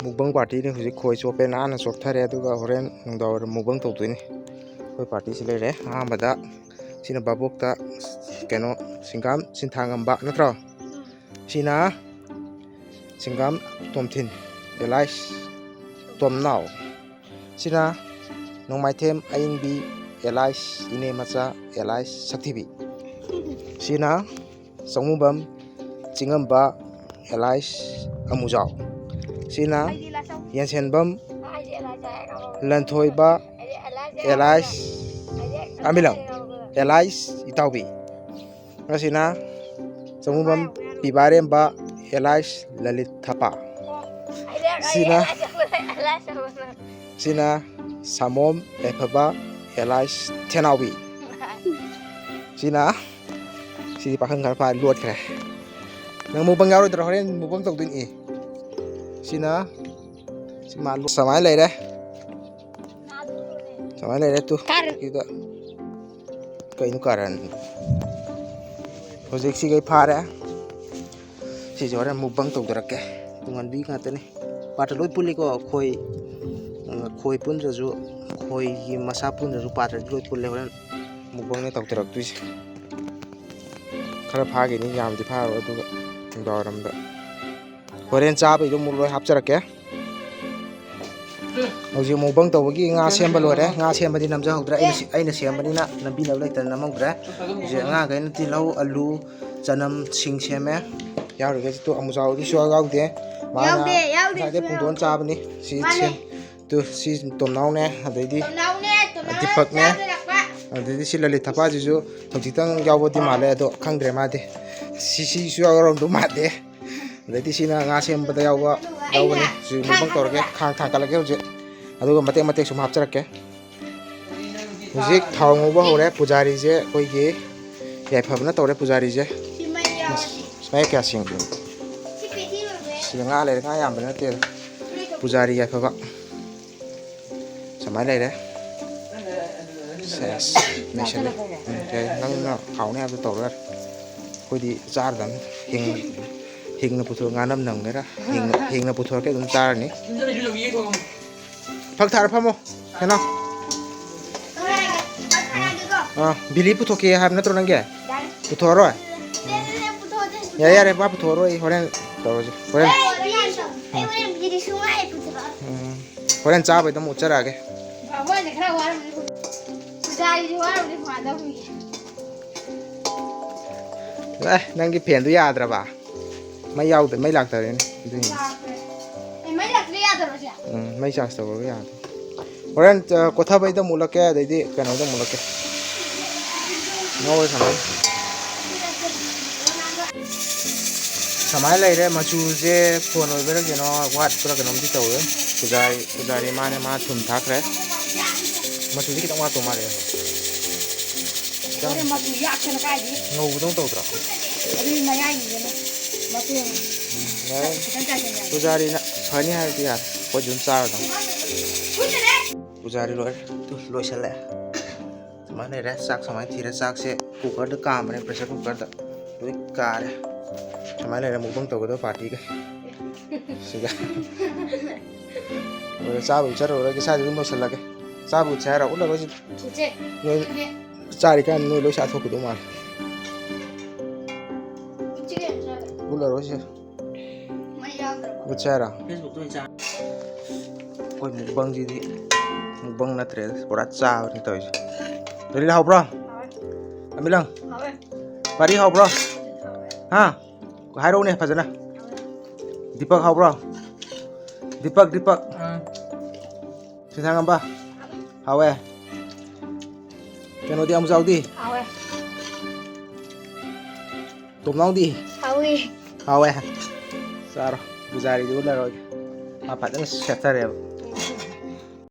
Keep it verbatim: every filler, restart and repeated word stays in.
ꯃꯨꯛꯕꯪ ꯄꯥꯔꯇꯤꯅꯤ꯫ ꯍꯧꯖꯤꯛ ꯈꯣꯏ ꯆꯣꯞꯄꯦ, ꯅꯥꯟꯅ ꯆꯣꯞꯊꯔꯦ, ꯑꯗꯨꯒ ꯍꯣꯔꯦꯟ ꯅꯨꯡꯗꯥꯡꯋꯥꯏꯔꯝ ꯃꯨꯛꯕꯪ ꯇꯧꯗꯣꯏꯅꯤ꯫ ꯑꯩꯈꯣꯏ ꯄꯥꯔꯇꯤꯁꯤ ꯂꯩꯔꯦ꯫ ꯑꯍꯥꯟꯕꯗ ꯁꯤꯅ ꯚꯥꯕꯣꯛꯇ ꯀꯩꯅꯣ ꯁꯤꯡꯒꯥꯝ ꯁꯤꯟꯊꯥ ꯉꯝꯕ ꯅꯠꯇ꯭ꯔꯣ? ꯁꯤꯅ ꯁꯤꯡꯒꯥꯝ ꯇꯣꯝꯊꯤꯟ, ꯑꯦꯂꯥꯏꯁ ꯇꯣꯝꯅꯥꯎ꯫ ꯁꯤꯅ ꯅꯣꯡꯃꯥꯏꯊꯦꯝ ꯑꯏꯪꯕꯤ, ꯑꯦꯂꯥꯏꯁ ꯏꯅꯦ ꯃꯆꯥ, ꯑꯦꯂꯥꯏꯁ ꯁꯛꯊꯤꯕꯤ꯫ ꯁꯤꯅ ꯆꯧꯃꯨꯕꯝ ꯆꯤꯡꯉꯝꯕ, ꯑꯦꯂꯥꯏꯁ ꯑꯃꯨꯖꯥꯎ꯫ ꯁꯤꯅ ꯌꯦꯟꯁꯦꯟꯕꯝ ꯂꯟꯊꯣꯏꯕ, ꯑꯦꯂꯥꯏꯁ ꯑꯃꯤꯂꯝ, ꯑꯦꯂꯥꯏꯁ ꯏꯇꯥꯎꯕꯤ꯫ ꯑꯁꯤꯅ ꯆꯧꯃꯨꯕꯝ ꯄꯤꯕꯥꯔꯦꯝꯕ, ꯑꯦꯂꯥꯏꯁ ꯂꯂꯤꯠ ꯊꯄꯥ꯫ ꯁꯤꯅ ꯁꯤꯅ ꯁꯥꯃꯣꯝ ꯌꯥꯏꯐꯕ, ꯑꯦꯂꯥꯏꯁ ꯊꯦꯅꯥꯎꯕꯤ꯫ ꯁꯤꯅ, ꯁꯤꯗꯤ ꯄꯥꯈꯪ ꯈꯔ ꯐꯥ ꯂꯣꯠꯈ꯭ꯔꯦ꯫ ꯅꯪ ꯃꯨꯛꯕꯪ ꯌꯥꯎꯔꯣꯏꯗ꯭ꯔꯣ? ꯍꯣꯔꯦꯟ ꯃꯨꯛꯕꯪ ꯇꯧꯗꯣꯏꯅꯤ꯫ ꯁꯤꯅ, ꯁꯤ ꯃꯥ ꯂꯣ-, ꯁꯨꯃꯥꯏꯅ ꯂꯩꯔꯦ꯫ ꯁꯨꯃꯥꯏꯅ ꯂꯩꯔꯦ ꯇꯨ꯫ ꯀꯥꯔꯟ꯫ ꯁꯤꯗ ꯀꯩꯅꯣ ꯀꯥꯔꯟ? ꯍꯧꯖꯤꯛ ꯁꯤꯈꯩ ꯐꯥꯔꯦ꯫ ꯁꯤꯁꯦ ꯍꯣꯔꯦꯟ ꯃꯨꯛꯕꯪ ꯇꯧꯖꯔꯛꯀꯦ꯫ ꯇꯨꯡꯍꯟꯕꯤ ꯉꯥꯛꯇꯅꯤ꯫ ꯄꯥꯇ꯭ꯔ ꯂꯣꯏ ꯄꯨꯜꯂꯤꯀꯣ꯫ ꯈꯣꯏ, ꯈꯣꯏ ꯄꯨꯟꯗ꯭ꯔꯁꯨ, ꯈꯣꯏꯒꯤ ꯃꯁꯥ ꯄꯨꯟꯗ꯭ꯔꯁꯨ ꯄꯥꯇ꯭ꯔꯗꯤ ꯂꯣꯏ ꯄꯨꯜꯂꯦ꯫ ꯍꯣꯔꯦꯟ ꯃꯨꯛꯕꯪꯅꯦ ꯇꯧꯊꯔꯛꯇꯣꯏꯁꯦ꯫ ꯈꯔ ꯐꯥꯈꯤꯅꯤ, ꯌꯥꯝꯗꯤ ꯐꯥꯔꯣꯏ, ꯑꯗꯨꯒ ꯅꯨꯡꯗꯥꯡꯋꯥꯏꯔꯝꯗ ꯍꯣꯔꯦꯟ ꯆꯥꯕꯩꯗꯣ ꯑꯃꯨꯛ ꯂꯣꯏ ꯍꯥꯞꯆꯔꯛꯀꯦ꯫ ꯍꯧꯖꯤꯛ ꯃꯨꯛꯕꯪ ꯇꯧꯕꯒꯤ ꯉꯥ ꯁꯦꯝꯕ ꯂꯣꯏꯔꯦ꯫ ꯉꯥ ꯁꯦꯝꯕꯗꯤ ꯅꯝꯖꯍꯧꯗ꯭ꯔꯦ, ꯑꯩꯅ ꯁꯤ-, ꯑꯩꯅ ꯁꯦꯝꯕꯅꯤꯅ ꯅꯝꯕꯤꯅꯕ ꯂꯩꯇꯅ ꯅꯝꯍꯧꯗ꯭ꯔꯦ꯫ ꯍꯧꯖꯤꯛ ꯑꯉꯥꯡꯈꯩꯅ ꯇꯤꯜꯍꯧ, ꯑꯂꯨ, ꯆꯅꯝ, ꯁꯤꯡ ꯁꯦꯝꯃꯦ꯫ ꯌꯥꯎꯔꯤꯈꯩꯁꯤ ꯇꯨ ꯑꯃꯨꯖꯥꯎꯗꯤ ꯁꯨꯡꯌꯥꯎ ꯌꯥꯎꯗꯦ꯫ ꯃꯥꯅ ꯌꯥꯎꯗꯦ, ꯌꯥꯎꯗꯦ, ꯉꯁꯥꯏꯗꯩ ꯁꯨꯡꯌꯥꯎ ꯄꯨꯡꯗꯣꯟ ꯌꯥꯎꯗꯦ꯫ ꯆꯥꯕꯅꯤ꯫ ꯁꯤ ꯃꯥꯅꯦ꯫ ꯁꯦꯝ-, ꯇꯨ ꯁꯤ ꯇꯣꯝꯅꯥꯎꯅꯦ, ꯑꯗꯩꯗꯤ ꯇꯣꯝꯅꯥꯎꯅꯦ, ꯇꯣꯝꯅꯥꯎ ꯗꯤꯄꯛꯅꯦ꯫ ꯆꯥꯗꯔꯛꯄ꯫ ꯑꯗꯩꯗꯤ ꯁꯤ ꯂꯂꯤꯠ ꯊꯄꯥꯁꯤꯁꯨ ꯍꯧꯖꯤꯛꯇꯪ ꯌꯥꯎꯕꯗꯤ ꯃꯥꯜꯂꯦ, ꯑꯗꯣ ꯈꯪꯗ꯭ꯔꯦ ꯃꯥꯗꯤ꯫ ꯁꯤ, ꯁꯤꯁꯨ ꯌꯥꯎꯔꯝꯗꯧ ꯃꯥꯟꯗꯦ꯫ ꯑꯗꯩꯗꯤ ꯁꯤꯅ ꯉꯥ ꯁꯦꯝꯕꯗ ꯌꯥꯎꯕ, ꯌꯥꯎꯕꯅꯤ꯫ ꯍꯧꯖꯤꯛ ꯃꯨꯛꯕꯪ ꯇꯧꯔꯒꯦ, ꯈꯥꯡ ꯊꯥꯡꯀꯠꯂꯒꯦ ꯍꯧꯖꯤꯛ꯫ ꯑꯗꯨꯒ ꯃꯇꯦꯛ ꯃꯇꯦꯛ ꯁꯨꯝ ꯍꯥꯞꯆꯔꯛꯀꯦ꯫ ꯍꯧꯖꯤꯛ ꯊꯥꯎ ꯉꯧꯕ ꯍꯧꯔꯦ꯫ ꯄꯨꯖꯥꯔꯤꯁꯦ ꯑꯩꯈꯣꯏꯒꯤ ꯌꯥꯏꯐꯕꯅ ꯇꯧꯔꯦ꯫ ꯄꯨꯖꯥꯔꯤꯁꯦ ꯁꯤ ꯃꯌꯦꯛ ꯀꯌꯥ ꯁꯦꯡꯗꯦ꯫ ꯁꯤꯗ ꯉꯥ ꯂꯩꯔꯦ, ꯉꯥ ꯌꯥꯝꯕ ꯅꯠꯇꯦ꯫ ꯄꯨꯖꯥꯔꯤ ꯌꯥꯏꯐꯕ꯫ ꯁꯨꯃꯥꯏꯅ ꯂꯩꯔꯦ꯫ ꯁꯦꯁ, ꯅꯩꯁꯜꯂꯦ꯫ ꯎꯝ, ꯌꯥꯏ, ꯅꯪꯅ ꯍꯥꯎꯅꯤ ꯍꯥꯏꯕꯗꯣ ꯇꯧꯔꯣ ꯌꯥꯔꯦ꯫ ꯑꯩꯈꯣꯏꯗꯤ ꯆꯥꯔꯗꯝꯅꯤ꯫ ꯍꯤꯡ-, ꯍꯤꯡꯅ ꯄꯨꯊꯣꯛ ꯉꯥꯅꯝ ꯅꯝꯒꯦꯔꯥ? ꯍꯤꯡꯅ, ꯍꯤꯡꯅ ꯄꯨꯊꯣꯔꯛꯀꯦ, ꯑꯗꯨꯝ ꯆꯥꯔꯅꯤ꯫ ꯐꯛ ꯊꯥꯔ ꯐꯝꯃꯣ꯫ ꯀꯩꯅꯣ? ꯑꯥ, ꯕꯤꯂꯤ ꯄꯨꯊꯣꯛꯀꯦ ꯍꯥꯏꯕ ꯅꯠꯇ꯭ꯔꯣ ꯅꯪꯒꯤ? ꯄꯨꯊꯣꯛꯑꯔꯣꯏ? ꯌꯥꯔꯦ, ꯌꯥꯔꯦ, ꯃꯥ ꯄꯨꯊꯣꯛꯑꯔꯣꯏ, ꯑꯩ ꯍꯣꯔꯦꯟ ꯇꯧꯔꯁꯤ꯫ ꯍꯣꯔꯦꯟ꯫ ꯎꯝ꯫ ꯍꯣꯔꯦꯟ ꯆꯥꯕꯩꯗ ꯑꯃꯨꯛ ꯎꯠꯆꯔꯛꯑꯒꯦ꯫ ꯕꯥꯃꯣꯟꯁꯦ ꯈꯔ ꯋꯥꯔꯝꯃꯅꯤ꯫ ꯄꯨꯖꯥꯔꯤꯁꯨ ꯋꯥꯔꯝꯃꯅꯤ, ꯀꯃꯥꯏꯅ ꯇꯧꯅꯤ? ꯑꯦ, ꯅꯪꯒꯤ ꯐꯦꯟꯗꯨ ꯌꯥꯗ꯭ꯔꯕ? ꯃꯩ ꯌꯥꯎꯗ-, ꯃꯩ ꯂꯥꯛꯇꯔꯦꯅꯦ꯫ ꯑꯗꯨꯏꯅꯤ꯫ ꯂꯥꯛꯇ꯭ꯔꯦ꯫ ꯑꯦ, ꯃꯩ ꯂꯥꯛꯇ꯭ꯔꯦ ꯌꯥꯗꯕ꯭ꯔꯣ ꯁꯦ? ꯎꯝ, ꯃꯩ ꯆꯥꯔꯖ ꯇꯧꯔꯒ ꯌꯥꯗꯦ꯫ ꯍꯣꯔꯦꯟ, ꯑ, ꯀꯣꯊꯕꯩꯗ ꯃꯨꯠꯂꯛꯀꯦ, ꯑꯗꯩꯗꯤ ꯀꯩꯅꯣꯗ ꯃꯨꯠꯂꯛꯀꯦ꯫ ꯉꯧꯔ ꯊꯝꯃꯒꯦ꯫ ꯁꯨꯃꯥꯏꯅ ꯂꯩꯔꯦ꯫ ꯃꯆꯨꯁꯦ ꯐꯣꯟ ꯑꯣꯏꯕꯩꯔꯥ ꯀꯩꯅꯣ ꯋꯥꯠꯄ꯭ꯔꯥ ꯀꯩꯅꯣꯝꯗꯤ ꯇꯧꯋꯦ꯫ ꯄꯨꯖꯥꯔꯤ, ꯄꯨꯖꯥꯔꯤ ꯃꯥꯅꯦ, ꯃꯥ ꯊꯨꯝ ꯊꯥꯛꯈ꯭ꯔꯦ꯫ ꯃꯆꯨꯁꯦ ꯈꯤꯇꯪ ꯋꯥꯠꯇꯧ ꯃꯥꯜꯂꯦ꯫ ꯈꯤꯇꯪ ꯍꯣꯔꯦꯟ ꯃꯆꯨ ꯌꯥꯛꯇꯅ ꯀꯥꯏꯗꯤ? ꯉꯧꯕꯗꯧ ꯇꯧꯗ꯭ꯔꯣ? ꯑꯗꯨꯒꯤ ꯃꯌꯥꯏꯒꯤꯗꯅ ꯃꯆꯨ ꯌꯥꯔꯦ꯫ ꯈꯤꯇꯪ ꯆꯥꯏꯁꯤꯟ ꯌꯥꯏ꯫ ꯄꯨꯖꯥꯔꯤꯅ ꯐꯅꯤ ꯍꯥꯏꯔꯗꯤ ꯌꯥꯔꯦ꯫ ꯑꯩꯈꯣꯏ ꯑꯗꯨꯝ ꯆꯥꯔꯗꯧꯅꯤ꯫ ꯄꯨꯖꯥꯔꯤ ꯂꯣꯏꯔꯦ꯫ ꯇꯨ, ꯂꯣꯏꯁꯤꯜꯂꯦ꯫ ꯁꯨꯃꯥꯏꯅ ꯂꯩꯔꯦ꯫ ꯆꯥꯛ ꯁꯨꯃꯥꯏꯅ ꯊꯤꯔꯦ꯫ ꯆꯥꯛꯁꯦ ꯀꯨꯀꯔꯗ ꯀꯥꯝꯕꯅꯦ, ꯄ꯭ꯔꯦꯁꯔ ꯀꯨꯀꯔꯗ꯫ ꯂꯣꯏ ꯀꯥꯔꯦ꯫ ꯁꯨꯃꯥꯏꯅ ꯂꯩꯔꯦ ꯃꯨꯛꯕꯪ ꯇꯧꯒꯗꯕ ꯄꯥꯔꯇꯤꯒ꯫ ꯁꯤꯒ꯫ ꯂꯣꯏꯔꯦ, ꯆꯥꯕ ꯆꯠꯂꯔꯣꯏꯒꯦ, ꯁ꯭ꯋꯥꯏꯗ ꯑꯗꯨꯝ ꯂꯣꯏꯁꯤꯜꯂꯒꯦ꯫ ꯆꯥꯕ ꯎꯠꯁꯦ ꯍꯥꯏꯔꯣ? ꯎꯠꯂꯔꯣꯏꯁꯤ꯫ ꯎꯠꯁꯦ꯫ ꯅꯣꯏ ꯎꯠꯁꯦ꯫ ꯆꯥꯔꯤꯀꯥꯟꯗ ꯅꯣꯏ ꯂꯣꯏ ꯆꯥꯊꯣꯛꯈꯤꯗꯧ ꯃꯥꯜꯂꯦ꯫ ꯎꯠꯁꯦ ꯀꯩꯅꯣ ꯆꯥꯔꯦ꯫ ꯎꯠꯂꯔꯣꯏꯁꯤ꯫ ꯃꯩ ꯌꯥꯎꯗ꯭ꯔꯕꯣ? ꯎꯠꯁꯦ ꯍꯥꯏꯔꯣ? Facebook ꯇ ꯑꯣꯏꯅ ꯆꯥꯔꯦ꯫ ꯑꯩꯈꯣꯏ ꯃꯨꯛꯕꯪꯁꯤꯗꯤ ꯃꯨꯛꯕꯪ ꯅꯠꯇ꯭ꯔꯦ, ꯄꯨꯔꯥ ꯆꯥꯕꯅꯤ ꯇꯧꯔꯤꯁꯦ꯫ ꯗꯣꯂꯤ ꯍꯥꯎꯕ꯭ꯔꯣ? ꯍꯥꯎꯋꯦ꯫ ꯑꯃꯤꯂꯪ? ꯍꯥꯎꯋꯦ꯫ ꯄꯥꯔꯤ ꯍꯥꯎꯕ꯭ꯔꯣ? ꯍꯥꯎꯋꯦ꯫ ꯍꯥ? ꯍꯥꯏꯔꯛꯎꯅꯦ ꯐꯖꯅ꯫ ꯍꯥꯎꯋꯦ꯫ ꯗꯤꯄꯛ ꯍꯥꯎꯕ꯭ꯔꯣ? ꯗꯤꯄꯛ, ꯗꯤꯄꯛ꯫ ꯑꯥ꯫ ꯁꯤꯟꯊꯥꯉꯝꯕ? ꯍꯥꯎꯋꯦ꯫ ꯀꯩꯅꯣꯗꯤ, ꯑꯃꯨꯆꯥꯎꯗꯤ? ꯍꯥꯎꯋꯦ꯫ ꯇꯣꯝꯅꯥꯎꯗꯤ? ꯍꯥꯎꯋꯤ꯫ ꯍꯥꯎꯋꯦ꯫ ꯆꯥꯔꯣ꯫ ꯄꯨꯖꯥꯔꯤꯗꯤ ꯎꯠꯂꯔꯣꯏꯒꯦ꯫ ꯃꯥ ꯐꯖꯅ ꯁꯦꯠꯊꯔꯦꯕ꯫